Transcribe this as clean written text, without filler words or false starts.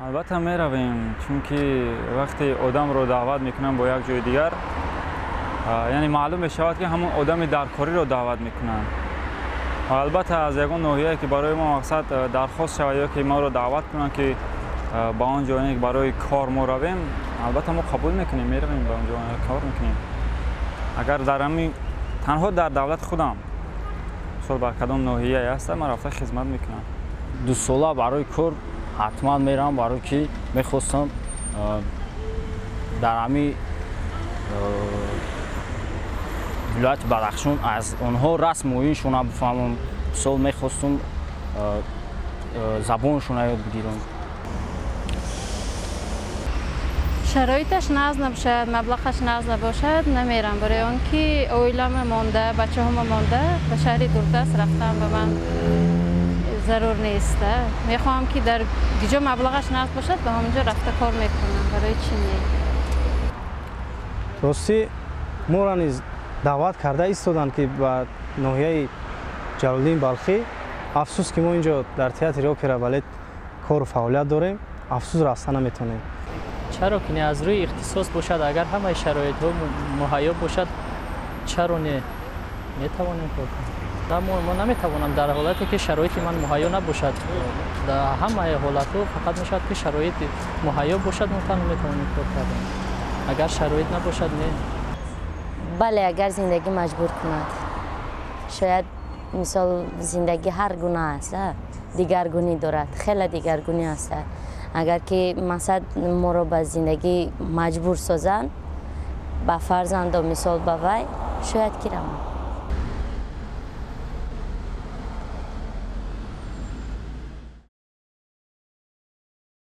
Албатта меравем, чунки вақте одамро даъват мекунанд бо як ҷои дигар, яъне маълум мешавад, ки ҳамон одами даркориро даъват мекунанд. Ва албатта аз ягон ноҳияе ки барои мо мақсад дархост шавад ё ки моро даъват кунанд, ки ба он ҷо барои кор мо равем, албатта мо қабул мекунем, меравем ба он ҷо кор мекунем. Агар дар ҳамин танҳо дар давлати худам мисол бар кадом ноҳияе ҳаста, ман рафта хизмат мекунам. 2 сола барои кор ҳатман мерам, барое ки мехостам дар ҳамин вилояти Бадахшон аз онҳо расму оиншона бифаҳмам. Мисол, мехостум забоншона ёд бигирам. Шароиташ нағз набошад, маблағаш нағз набошад, намерам, барои он ки оилама монда, бачаҳома монда, ба шаҳри дурдаст рафтан ба ман зарур нест. Мехоҳам, ки дар ҷо маблағаш нағз бошад, ба ҳамон ҷо рафта кор мекунам. Барои чӣ не? Ростӣ, моро низ даъват карда истоданд, ки ба ноҳияи Ҷалолиддин Балхӣ. Афсӯс, ки мо ин ҷо дар театри опера балет кору фаъолият дорем. Афсӯс, рафта наметавонем. Чаро ки не? Аз рӯи ихтисос бошад, агар ҳамаи шароитҳо муҳайё бошад, чаро не? Метавонем кор кунем. Мо наметавонам дар ҳолате ки шароити ман муҳайё набошад. Дар ҳамаи ҳолатҳо фақат мешавад, ки шароити муҳайё бошад, мо танҳо метавонем кор кардан. Агар шароит набошад, не. Бале, агар зиндагӣ маҷбур кунад, шояд. Мисол, зиндагӣ ҳар гуна аст, дигаргунӣ дорад, хеле дигаргунӣ аст. Агар ки мақсад моро ба зиндагӣ маҷбур созанд, ба фарзандо, мисол, ба вай, шояд ки равам.